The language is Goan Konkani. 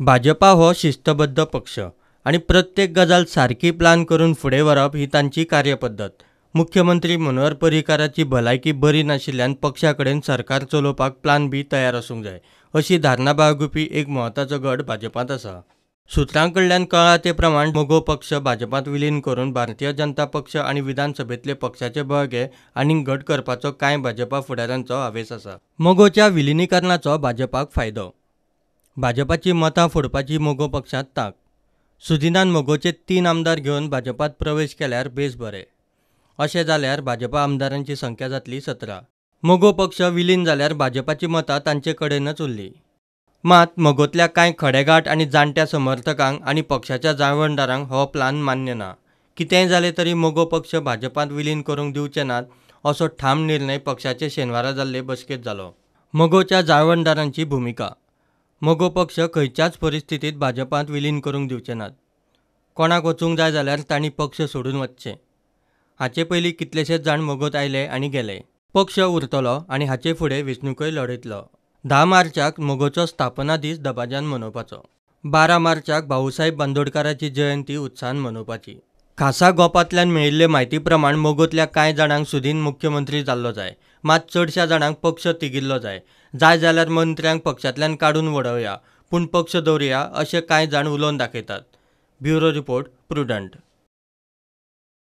भाजपा हो शिस्तबद्ध पक्ष आनी प्रत्येक गजाल सारकी प्लान करून फुडें व्हरप ही तांची कार्यपद्दत. मुख्यमंत्री मनोहर पर्रीकाराची भलायकी बरी नाशिल्ल्यान पक्षा कडेन सरकार चलोवपाक प्लान बी तयार आसूंक जाय, अशी धारणा बाळगुपी एक म्हत्वाचो गट भाजपांत आसा. सुत्रां कडल्यान कळ्ळां ते प्रमाण मगो पक्ष भाजपांत विलीन करून भारतीय जनता पक्ष आनी विधानसभेंतले पक्षाचे बळगें आनीक घट करपाचो कांय भाजपा फुडाऱ्यांचो हावेस आसा. मगोच्या विलिनीकरणाचो भाजपाक फायदो. भाजपाची मतां फोडपाची मगो पक्षांत तांक. सुदिनान मगोचे 3 आमदार घेवन भाजपांत प्रवेश केल्यार बेस बरें. अशें जाल्यार भाजपा आमदारांची संख्या जातली 17. मगो पक्ष विलीन जाल्यार भाजपाची मतां तांचे कडेनच उरली. मात मगोंतल्या कांय खडेगांठ आनी जाणट्या समर्थकांक आनी पक्षाच्या जाळवणदारांक हो प्लान मान्य ना. कितेंय जालें तरी मगो पक्ष भाजपांत विलीन करूंक दिवचे नात असो ठाम निर्णय पक्षाचे शेनवारा जाल्ले बसकेंत जालो. मगोच्या जाळवणदारांची भुमिका. मगो पक्ष खंयच्याच परिस्थितींत भाजपांत विलीन करूंक दिवचे नात. कोणाक वचूंक जाय जाल्यार तांणी पक्ष सोडून वचचें. हाचे पयलीं कितलेशेच जाण मगोंत आयले आनी गेले. पक्ष उरतलो आनी हाचे फुडें वेंचणुकय लढयतलो. 10 मार्चाक मगोचो स्थापना दीस दबाज्यान मनोवपाचो. 12 मार्चाक भाऊसाहेब बांदोडकाराची जयंती उत्साहान मनोवपाची. खासा गोपांतल्यान मेळिल्ले म्हायती प्रमाण मगोंतल्या कांय जाणांक सुदीन मुख्यमंत्री जाल्लो जाय, मात चडश्या जाणांक पक्ष तिगिल्लो जाय. जाय जाल्यार मंत्र्यांक पक्षांतल्यान काडून वडोवया, पूण पक्ष दवरुया अशें कांय जाण उलोवन दाखयतात. Bureau report, Prudent.